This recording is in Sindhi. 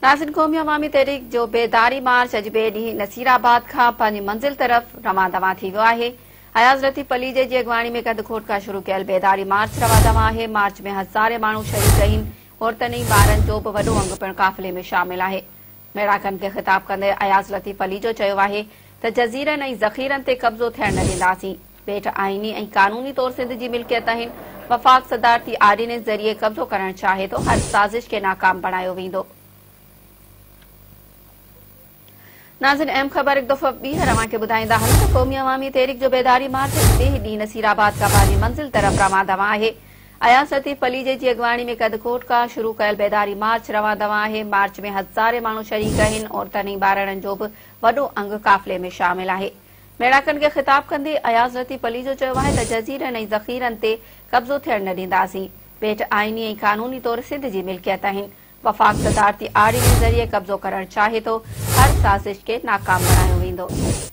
ناظرين قومي عوامي تحريڪ جو بيداري مارچ اڄ ٻئي ڏينهن نصير آباد کان پنهنجي منزل طرف روان دوان ٿي ويو آهي. اياز لطيف پليجي جي اڳواڻي ۾ ڪنڌڪوٽ کان شروع ڪيل بيداري مارچ روان دوان آهي. مارچ ۾ هزارين ماڻهو شريڪ آهن. عورتن ۽ ٻارن جو به وڏو انگ پڻ قافلي ۾ شامل آهي. ميڙاڪن کي خطاب ڪندي اياز لطيف پليجو چيو آهي ته جزيرن ۽ ذخيرن تي قبضو ٿيڻ نه ڏينداسين. ٻيٽ آئيني ۽ قانوني طور سنڌ جي ملڪيت آهن، وفاق صدارتي آرڊيننس ذريعي قبضو ڪرڻ چاهي ٿو، هر سازش کي ناڪام بڻايو ويندو. ناظرين اهم خبر هڪ دفعو ٻيهر اوهان کي ٻڌائيندا هلون ته قومي عوامي تحريڪ جو بيداري مارچ اڄ ٻئي ڏينهن نصير آباد کان پنهنجي منزل طرف روان دوان آهي. اياز لطيف پليجي جي اڳواڻي ۾ ڪنڌڪوٽ کان شروع ڪيل بيداري مارچ روان دوان آهي. مارچ ۾ هزارين ماڻهو شريڪ آهن، عورتن ۽ ٻارڙن جو به وڏو انگ قافلي ۾ شامل آهي. ميڙاڪن کي خطاب ڪندي اياز لطيف پليجو چيو آهي ته جزيرن ۽ ذخيرن تي قبضو ٿيڻ نه ڏينداسين، ٻيٽ آئيني ۽ قانوني طور سنڌ جي ملڪيت آهن، وفاق صدارتي آرڊيننس ذريعي قبضو ڪرڻ چاهي ٿو، هر سازش کي ناڪام بڻايو ويندو.